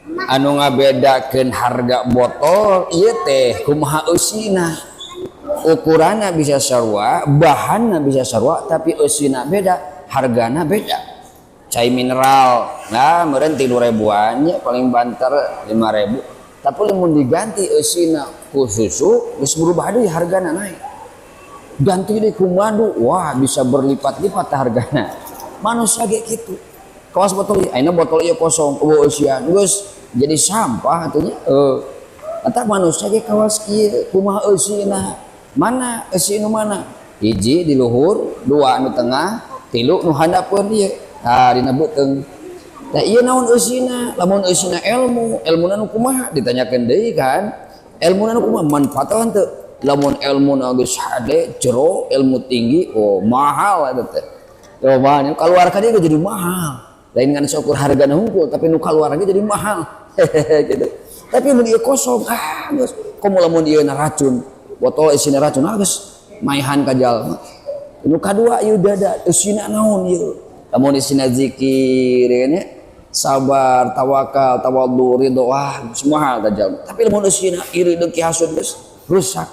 Anu ngabedakeun harga botol ieu teh kumaha eusina. Ukuranna bisa sarua, bahanna bisa sarua, tapi eusina beda, hargana beda. Cai mineral, nah meureun 3 ribuan nya, paling banter 5.000. Tapi lamun diganti eusina ku susu, geus berubah deui, hargana naik. Ganti deui ku madu, wah, bisa berlipat-lipat hargana. Manusia ge kitu. Kawas botol ieu, ayeuna botol ieu kosong, euweuh eusian, geus jadi sampah atuh nya. Eta manusia ge kawas kieu, kumaha eusina? Mana eusi nu mana? Hiji di luhur, dua nu tengah, tilu nu handapeun ieu. Tah, dina beuteung. Tah, ieu naon eusina? Lamun eusina ilmu, ilmuna nu kumaha? Ditanyakeun deui kan. Ilmuna nu kumaha? Manfaat teu? Lamun ilmuna geus hade, jero, ilmu tinggi, oh, mahal eta teh. Oh, mahal. Kaluar ka dieu jadi mahal. Lain ngan syukur hargana hungkul, tapi nu kaluar ge jadi mahal. Gitu. Tapi mun ieu kosong, ah geus. Komo lamun ieu na racun, botol isina racun, ah geus maehan ka jalma. Nu kadua ieu dada, eusina naon ieu? Lamun isina zikir ya kan ya, sabar, tawakal, tawadhu, ridho, wah, semua hal ta jalma. Tapi lamun eusina iri, dengki, hasud, geus rusak.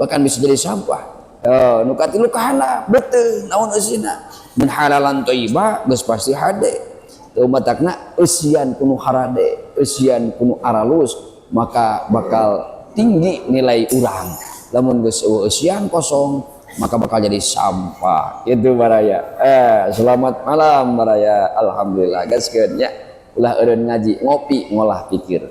Bahkan bisa jadi sampah. Eh, nu katilu kahana beuteung, naon eusina? Mun halalan thayyibah geus pasti hade. Teu matakna eusian ku nu harade, eusian ku nu aralus, maka bakal tinggi nilai urang. Lamun geus euweuh eusian kosong, maka bakal jadi sampah. Itu baraya. Eh, selamat malam baraya. Alhamdulillah, gaskeun nya. Ulah eureun ngaji, ngopi ngolah pikir.